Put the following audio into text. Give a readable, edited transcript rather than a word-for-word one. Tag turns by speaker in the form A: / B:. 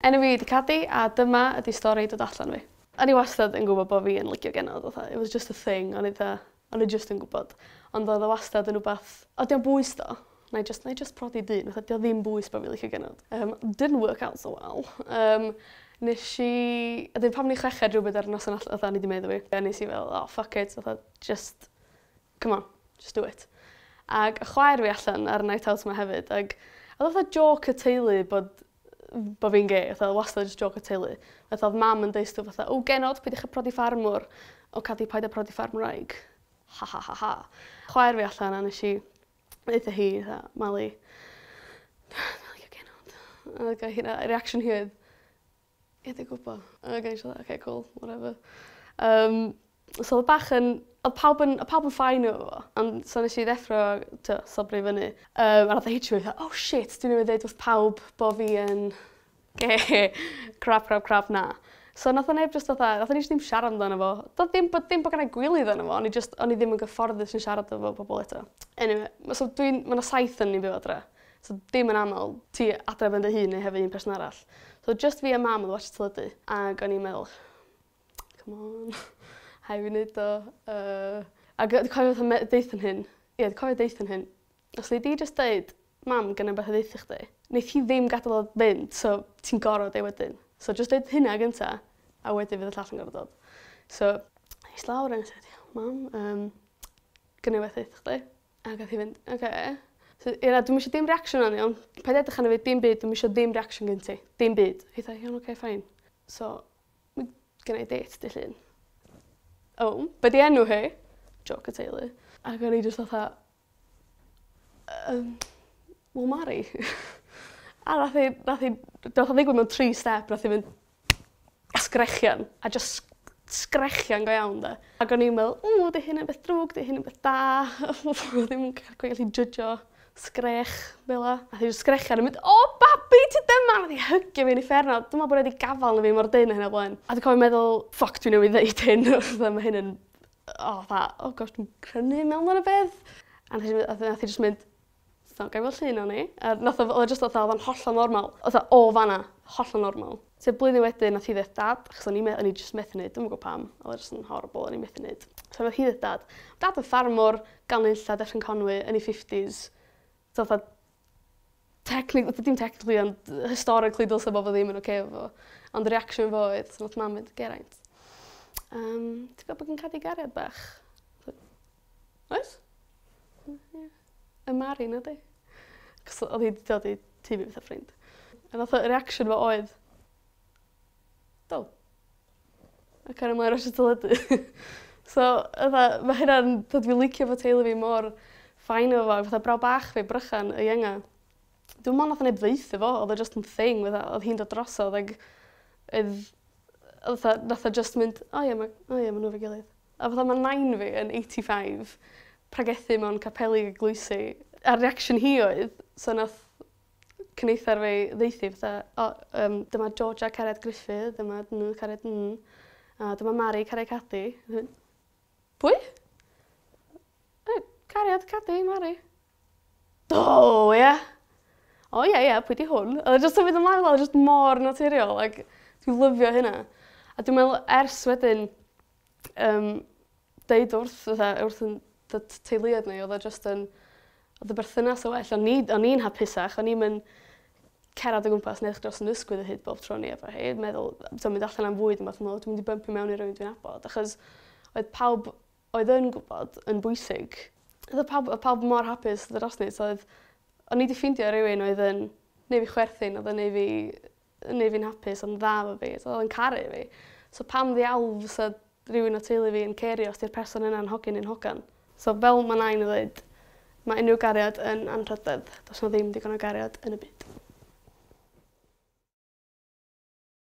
A: Enw fi ydi Cadi a dyma ydi stori dod allan fi. O'n i wastad yn gwybod bod fi yn licio genod, fatha, it was just a thing, o'n i fatha, o'n i just yn gwybod. Ond oedd o wastad yn wbath, o dio'm bwys do, na i just, na i just prodi dyn, fatha, dio ddim bwys bod fi'n licio genod. Didn't work out so well. Nes i, a dyn pam o'n i'n chweched rhywbeth ar y noson allan, fatha, o'n i 'di meddwl fi. A nes i fel, "Oh, fuck it," fatha, just, come on, just do it. Ac y chwaer fi allan ar y night out yma hefyd, ac oedd fatha joke y teulu bod fi'n gay, fatha wastad just joke y teulu. Fatha oedd mam yn deud stwff fatha, "O genod, peidiwch â prodi ffarmwr. O Cadi, paid â prodi ffarmwraig. Ha ha ha ha." Chwaer fi allan a nes i ddeutha hi, fatha, "Mali, dwi'n licio genod." A ac hynna, reaction hi oedd, "Ie, dwi'n gwybod." Ac o'n i just, "Okay, cool, whatever." So oedd bach yn, oedd pawb yn fine efo fo. Ond so nes i ddeffro, to, sobri fyny. A nath o hitio fi, fatha, "Oh shit, dwi'n newydd dweud wrth pawb bo fi yn gay. Crap, crap, crap, na." So nath o neb just fatha, nath o ni just ddim siarad amdano fo. Doedd ddim bod gennai gwilydd yno fo, o'n i just, o'n i ddim yn gyfforddus yn siarad efo pobl eto. Anyway, so dwi'n, mae yna saith yn ni'n byw adre. So dim yn aml, ti adre ben dy hun neu hefo un person arall. So just fi a mam oedd watch teledu. Ac o'n i'n meddwl, "Come on, hai fi wneud o." Ac dwi'n cofio fatha deutha hyn, ie, dwi'n cofio deutha hyn. Os nei di just deud, "Mam, gynna beth i ddeutha chdi," neith hi ddim gadael o fynd, so ti'n gorfod deud wedyn. So just deud hynna gynta, a wedyn fydd y llall yn gorfod dod. So, es lawr a nes i dweud, "Mam, gynna beth i ddeutha chdi." Ac oedd hi fynd, "Okay." So, ie, "Dwi'm eisiau dim reaction o'n iawn. Paid edrych arno fi, dim byd, dwi'm eisiau dim reaction gen ti. Dim byd." Hi dda, "Iawn, okay, fine. So, gen i date dy llun." "O, be di enw hi?" Joke y teulu. Ac o'n i just fatha, "Well, Mari." A nath hi, nath o ddigwydd mewn tri step, nath hi fynd a sgrechian, a just sgrechian go iawn, de. Ac o'n i'n meddwl, "O, di hyn yn beth drwg, di hyn yn beth da?" Ddim yn gallu judgeio sgrech fel 'a. Nath hi just sgrechian a mynd, "O, babi, ti dyma!" Nath hi hygio fi yn uffernol. Dwi'n meddwl bod wedi gafal na fi mor dyn hynna o blaen. A dwi'n cofio meddwl, "Fuck, dwi newydd ddeud hyn." Fatha, mae hyn yn, oh, fatha, "Oh gosh, dwi'n crynu mewn yn y beth." A nath hi just mynd, "So, gai weld llun o'n i?" A nath o, oedd o just fatha, oedd o'n hollol normal. Oedd o o fanna, hollol normal. So blwyddyn wedyn, nath hi ddeud dad, achos o'n i just methu neud, dwi'm yn gwybod pam, oedd o just yn horrible, o'n i methu neud. So nath hi ddeud dad. Dad yn ffarmwr, gan Nunlla, Dyffryn Conwy, yn ei 50s. So fatha, technically, dim technically, ond historically dylse bod fo ddim yn oce efo fo. Ond y reaction fo oedd, so nath mam mynd, "Geraint, ti'n gwybod bod gen Cadi gariad bach?" "Oes? Ie. Y Mari na di." Cos oedd hi wedi dod i tŷ fi fatha ffrind. A nath o reaction fo oedd, "Do." A cario ymlaen watsio teledu. So, fatha, mae hynna'n, dod fi licio fo teulu fi mor fine efo fo, fatha brawd bach fi, Brychan, y ienga. Dwi'n meddwl nath o neb ddeutha fo, oedd o just yn thing, fatha, oedd hi'n dod drosodd, ac oedd fatha, nath o just mynd, "O ie, ma, o ie, ma nhw efo'i gilydd." A fatha mae nain fi yn 85, pregethu mewn capeli eglwysi, a reaction hi oedd, so nath cyfnither fi ddeuthi fatha, "O, dyma Georgia cariad Griffith, dyma nhw cariad n, a dyma Mari cariad Cadi." "Pwy?" "E, cariad Cadi, Mari." "Do, ie. O ie, ie, pwy di hwn?" Oedd o just yn mynd ymlaen, oedd o just mor naturiol, like, dwi'n lyfio hynna. A dwi'n meddwl ers wedyn, deud wrth, fatha, wrth yn teuluoedd ni, oedd o just yn, oedd y berthynas o well, o'n i'n hapusach, o'n i'n mynd cerdded o gwmpas neu dros yn ysgwydd o hyd bob tro ni efo hi, meddwl, so mynd allan am fwyd yn fath, meddwl, "Dwi'n mynd i bumpio mewn i rywun dwi'n nabod," achos oedd pawb oedd yn gwybod yn bwysig. Oedd pawb mor hapus dros ni, so oedd, o'n i wedi ffeindio rhywun oedd yn neud fi chwerthin, oedd yn neud fi'n hapus, oedd yn dda efo fi, so oedd yn caru fi. So pam ddiawl fysa rhywun o teulu fi yn cerio os di'r person yna'n hogyn neu'n hogan? So fel mae nain yn dweud, mae unrhyw gariad yn anrhydedd. Does na ddim digon o gariad yn y byd.